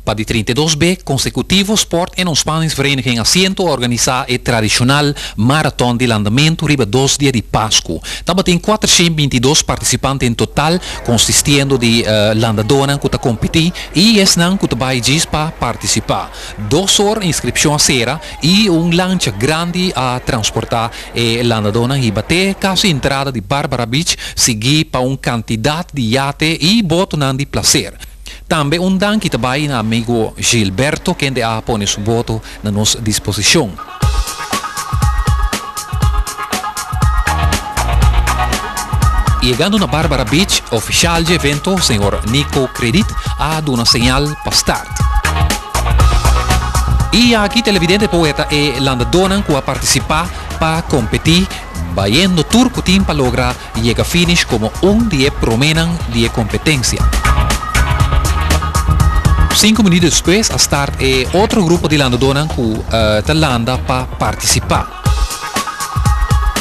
Pa di 32 be konsekutivo Sport en Ontspanningsvereniging Asiento a organisá e tradishonal Maraton di Landamentu riba dos dia di Pasku. Tabatin 422 partisipante en total, konsistiendo di landadónan ku ta kompetí i esnan ku ta bai djis pa partisipá. Dos or inskripshon a sera i un lancha grandi a transportá e landadónan hiba te kasi entrada di Barbara Beach, siguí pa un kantidat di yate i botonan di plaser. Tambe un danki ta bai na amigo Gilberto kende a pone su boto na nos disposicion. Yegando na Barbara Beach, oficial dje evento, señor Nico Credit, a duna señal pa start. Y aki televidente por weta e landadonan cu a participa pa competi, bayendo tur cu tin pa logra yega finish komo un di e proménan di e kompetensia. Sinku minüt despues a start e otro grupo di landadónan ku ta landa pa partisipá.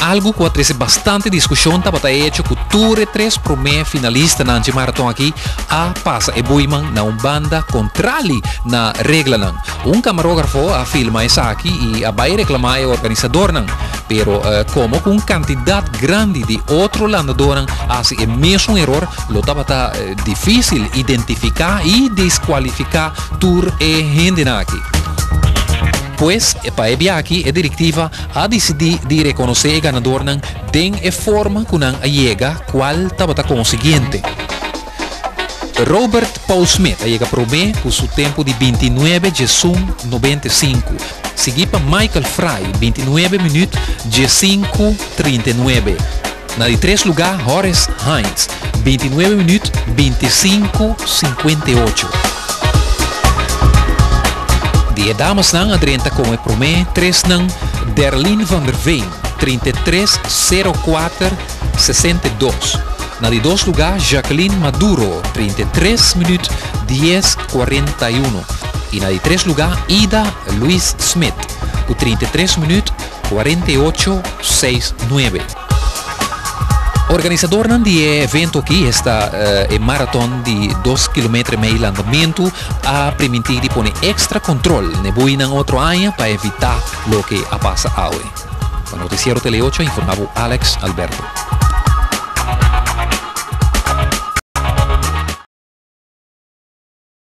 Algu ku a trese bastante diskushon tabata e echo ku tur e tres promé finalistanan dje maraton aki a pasa e buiman na un banda kontrali na reglanan. Un kamarógrafo a filma esaki i a bai reklamá e organisadornan. Pero komo ku un kantidat grandi di otro landadónan a hasi e mesun eror, lo tabata difísil identifiká i deskualifiká tur e hendenan aki. Pues, pa e bia aki e direktiva a disidí di rekonosé e ganadornan den e forma ku nan a yega, kual tabata komo siguiente. Robert Paul Smit a yega promé ku su tempu di 29 diesun 95, siguí pa Michael Fry, 29 minüt diesinku 39. Na di tres lugá Horace Hines, 29 minüt 25 58. Di e damasnan a drenta komo e promé tresnan Derlyn van der Veen, 33 04 62. Na di dos lugá Jacqueline Maduro, 33 minüt 10 41. I na di tres lugá Ida Luis Smit ku 33 minüt 48 6 nuebe. Organisadornan di e evento aki, esta e maraton di dos kilometer i mei landamentu, a primintí di pone extra kontrol n'e buinan otro aña pa evitá loke a pasa awe. Pa Noticiero Tele ocho a informá bo Alex Alberto.